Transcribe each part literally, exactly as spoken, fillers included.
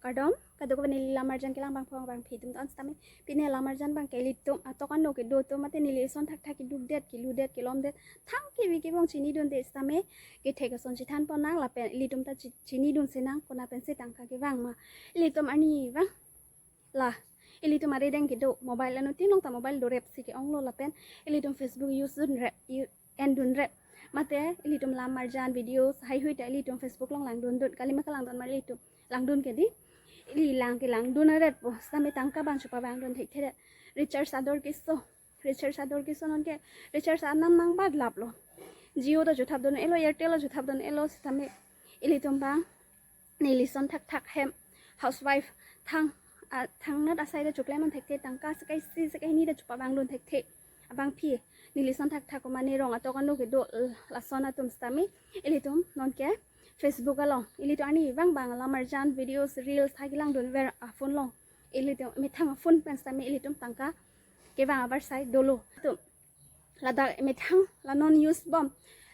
Kardom, kadokave neli lam arjan kelang abangphu abangphi atum ta-an sitame. Pine lam arjan abangke ilitum atok ano kedo atum mate neli ison thakthak keduk det, kelu det, kelom det, thang kevi kevong chini dun det sitame, kethek ason chethan pon nang lapen ilitum ta chi-, chini dun si nang, konat pensi tangka kevang ma. Ilitum arnivang la, ilitum arideng kedo, mobile anuttin along ta mobile dorep si ke-onglo lapen ilitum Facebook use dun rep, u-, en dun rep. Mate ilitum lam arjan videos haihui ta ilitum Facebook along langdun dun, kalima kalangdun ma ilitum langdun ke di. Ili lang kelangdun aret po sitame tangka abang chepavang dun thekthe det. Recharge ador keso, recharge ador keso, non ke recharge anam nang bad lap lo. Jio ta chuthap dun elo, Airtel ta chuthap dun elo sitame ilitum abang neli ison thakthak hem housewife thang, ah, thangnat asai ta choklemon thekthe, tangka sekai isi sekai hini ta chepavang dun thekthe. Abangphi neli ison thakthak komane rong atok ano kedo, eh, lason atum sitame ilitum non ke Facebook along ilitum arnivang abang lam arjan videos, reels hai kelang dun ver a-phone along, ilitum methang a-phone pen sitame ilitum tangka kevang avarsai dolo. Atum ladak methang la non use bom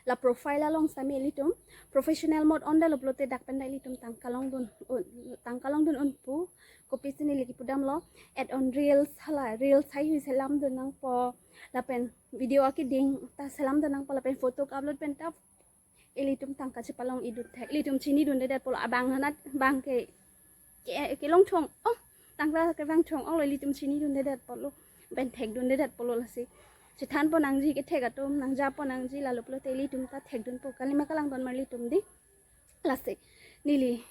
la profile along sitame ilitum professional mode on detlo pulote dak pen ta ilitum tangka longdun un, tangka longdun un pu. Kopisi neli kipudamlo, add on reels, hala reels haihui selam dun nangpo lapen video akeding ta selam dun nangpo lapen photo upload pen ta ilitum tangka chepalong idun thek. Ilitum chini dun det pulo, abang anat abangke ke, kelong chong, oh, tangka kevang chong onglo, ilitum chini dun det pulo, pen thek dun det pulo lasi. Chethan pon nangji, kethek atum nangja pon nangji, lalo pulote ilitum ta thek dun po, kalima kalangdun ma ilitum di. Lasi neli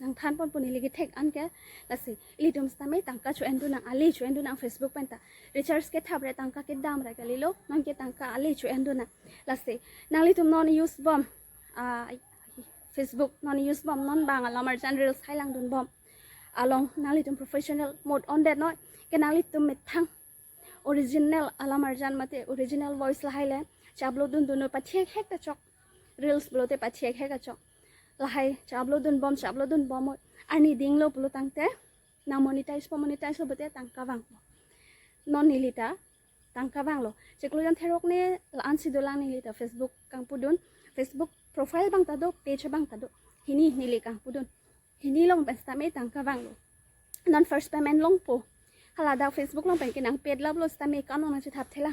nangthan pon po neli kethek an ke. Lasi ilitum sitame tangka cho-en dun nang, ale cho-en dun nang Facebook pen ta. Recharge kethap re tangka kedam re kalilo, non ke tangka ale cho-en dun nang. Lasi nanglitum non use bom, ah, Facebook non use bom, non abang alam arjan reels hai langdun bom along nanglitum professional mode on det noi ke, nanglitum methang original alam arjan mate original voice lahai le cha-upload dun dun noi, pathek hek ta chok, reels pulote pathek hek ta chok. Lahai cha-upload dun bom, cha-upload dun bom oi, arni dinglo pulo tangte nang monetize po, monetize lo pulote tangka vangpo. Non neli ta tangka vanglo. Chiklo jon therok ne la-an si dolang neli ta Facebook kangpudun. Facebook profile abang ta do, page abang ta do. Hini neli kangpudun. Hini along pen sitame tangka vanglo. Non first payment longpo. Haladak Facebook along pen ke nang paid lap lo sitame account along nangchethap thela.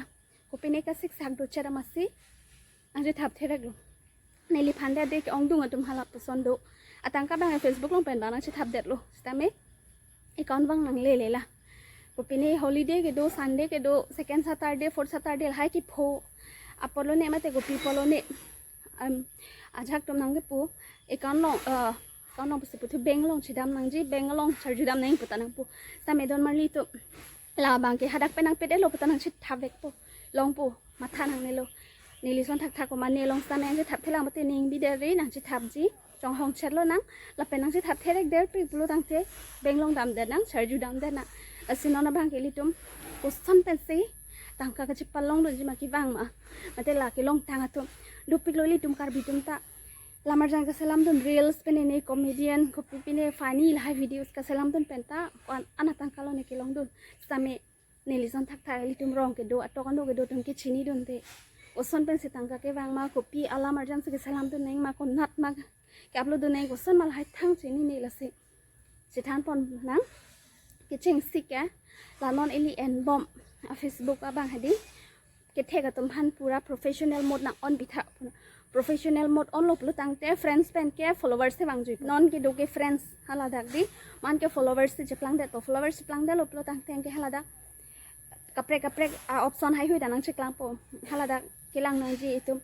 Kopine ka six hak do chera masi nangchethap thereklo. Neliphan de de ke-ongdung atum hala puson do. Atangka abang Facebook along pen abang nangchethap detlo sitame account abang nangle le la. Kopine holiday kedo, Sunday kedo, second Saturday, fourth Saturday lahai kepho apotlo ne mate kopi apotlo ne, um, ajahak atum nangkepu account along, uh, account along pusi puthu bank along chedam nangji, bank along charju dam nang pu ta nangpu. Sitame don marli atum labang ke hadak pen nang paid etlo pu ta nangchethap vekpo, longpo, matha nangnelo. Neli son thakthak komane along sitame nangchethap thela mate ning bidere nangchethapji. Chonghong cherlo nang, lapen nangchethap therek derpi pulo tangte bank along dam det nang, charju dam det nang. Lasi non abang ke ilitum koson pensi tangka kachepalong dunji ma, kevang ma, mate la kelongtang atum dopiklo ilitum Karbi atum ta. Lam arjan kaselam dun, reels pine ne comedian, kopi pine funny lahai videos kaselam dun pen ta ko-an, ana tangka lo ne kelong dun. Sitame neli son thakthak ilitum rong kedo, atok ano kedo atum ke chini dunde. Koson pensi tangka kevang ma, kopi alam arjan si keselam dun nang ma, konat ma ke-upload dun nang, koson ma lahai thang chinine. Lasi chethan pon nang kechengsi ke, la non ili en bom a-Facebook abang hedi, kethek atum aphan pura professional mode nang on pitha. Professional mode onlo pulo tangte friends pen ke followers si vangjui. Non kedo ke friends haladak di, man ke followers si cheplang detpo, followers cheplang detlo pulo tangte ke haladak kaprek kaprek a-option haihui ta nangcheklangpo. Haladak kelang nangji itum,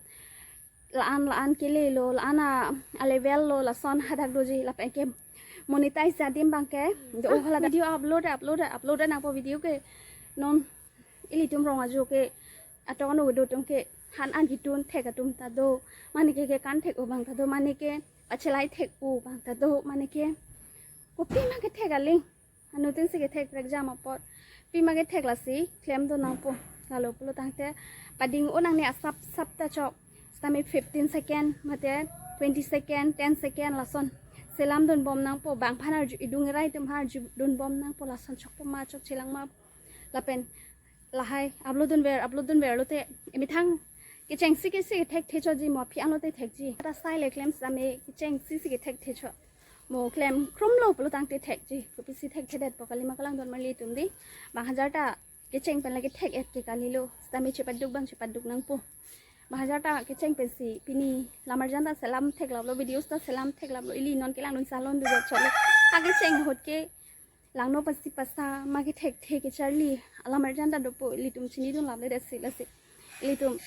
la-an la-an kelelo, la-an a, a-level lo, lason hadak doji, lapen ke monetize adim abang ke do, haladak video upload upload upload nangpo video ke. Non ilitum rong ajo ke atok ano kedo atum ke han an kitun thek atum ta do, mane ke kekan thek-o abang ta do, mane ke pachelai thek-o abang ta do, mane ke kopi ma kethek aling, anuttin si kethek, prekjam apot pi ma kethek, lasi klem dun nangpo. Lalo pulo tangte pading-o nangne asap sap ta chok. Sitame fifteen second mate twenty second, ten second lason selam dun bom nangpo. Bang aphan arju, idung irai atum aphan arju dun bom nangpo, lason chokpo ma chokche lang ma. Lapen lahai upload dunver, upload dunver lote emethang kechengsi kesi kethek thecho ji, mo aphi an lote thekji. Ta sai le klem sitame kechengsi si kethek thecho. Mo klem krumlo pulo tangte thekji. Kopisi thekthedetpo, kalima kalangdon marli atum dei. Bang hajar ta kecheng pen lake thek-et ke kalilo. Sitame chepaduk bang chepaduk nangpo. Bang hajar ta kecheng pensi pini lamarjan ta selam theklaplo, videos ta selam theklaplo, ili non kelangdun salon du chotlo. Akecheng ahut ke langno pasi pasa ma kethekthe kecharli alamarjan ta dopo, ilitum chinidunlapledetsi lasi. Ilitum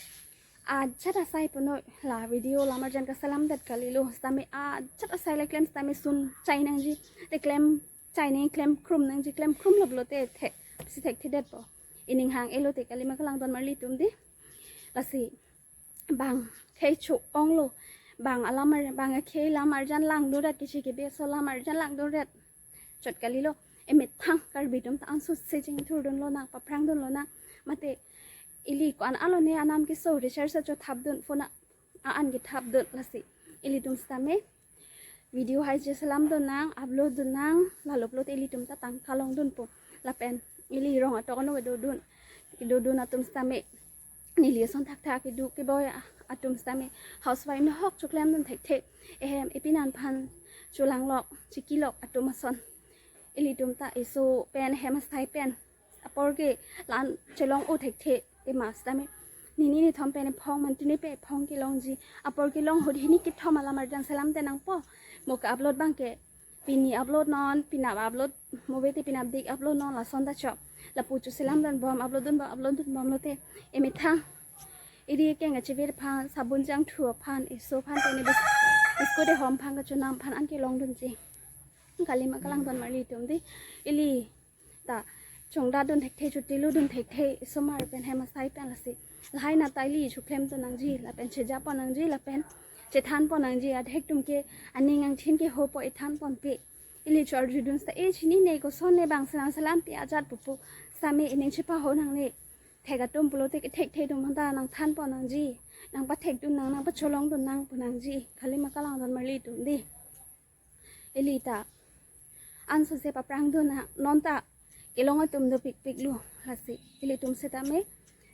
ajat asai puno la video lamarjan kaselamdet kalilo, sitame ajat asai le klem sitame sun chai nangji, te klem chai nang, klem krum nangji, klem krumlo pulote thek, si thekthedetpo. Ining hang-elo te, kalima kalangdon marli atum dei. Lasi bang khei cho-onglo, bang alamar, bang akhei lamarjan langdunret, kechi kebeso lamarjan langdunret chot kalilo. Emethang Karbi atum ta ansose chingthurdunlonang, paphrangdunlonang. Mate ili ko-an alone anam keso research chothapdun, phone a-an kethapdun lasi. Ilitum sitame video hai cheselamdunnang, upload dunnang, lalo pulote ilitum ta tangka longdunpo. Lapen ili rong atok ano dodun, dodun atum sitame neli ason thakthak kedo keboi atum sitame housewife nohok choklemdun thekthe. Ehem epinang aphan cholanglok, chikilok atum ason. Ilitum ta eso pen hem asai pen apor ke la-an chelong-o thekthe tema sitame. Nini nithom pen ephong, mantine pen ephong kelongji. Apor kelong ahut hini kethom alamarjan selamte nangpo. Mo ke-upload bang ke pini upload non, penap upload, mo bete penapdik upload non, lason ta chok. Lapu choselamdunbom, upload dunbom, upload dunbom lote. Emethang idi keng achever aphan, sabun jangthu aphan, eso aphan, tene bis-, biscuit ehom aphan, kachonam aphan an kelongdunji. Kalima kalangdon marli atum dei. Ili ta chongdatdun thekthe, chotilo dun thekthe, esomar pen hem asai pen lasi. Lahai nat ta ili choklemdun nangji, lapen chejapon nangji, lapen chethanpon nangji. Adhek atum ke aning angthin kehopo, ethanponpe. Ili cho-arjudun sita, e chinine, kosonne, bang selam selampi ajat pupu. Sitame ining chepaho nangne. Thek atum pulote kethekthe atum aphanta nangthanpon nangji, nangpathekdunnang, nangpacholongdunnang pu nangji. Kalima kalangdon marli atum dei. Ili ta ansose paphrangdun, non ta kelong atum dopikpiklo lasi. Ilitum sitame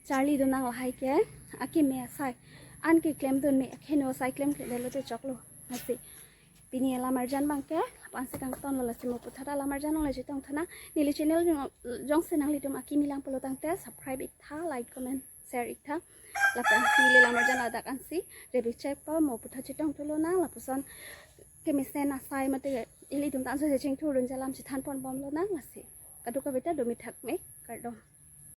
charlidunnang lahai ke, akeme asai an keklemdun me, akheno asai klemkledetlote choklo lasi. Pini alamarjan bang ke la-ansi kangtonlo lasi. Mo puthot alamarjan along le chetongthunang. Neli channel jong, jongsi nanglitum akimi lang pulo tangte subscribe iktha, like, comment, share iktha. Lapen neli lamarjan ladak ansi rebi chekpo, mo puthot chetongthulonang, lapuson kemesen asai mate ilitum ta ansose chingthurdunji alam chethanponbomlonang lasi. Kadokave ta do mithak me, kardom.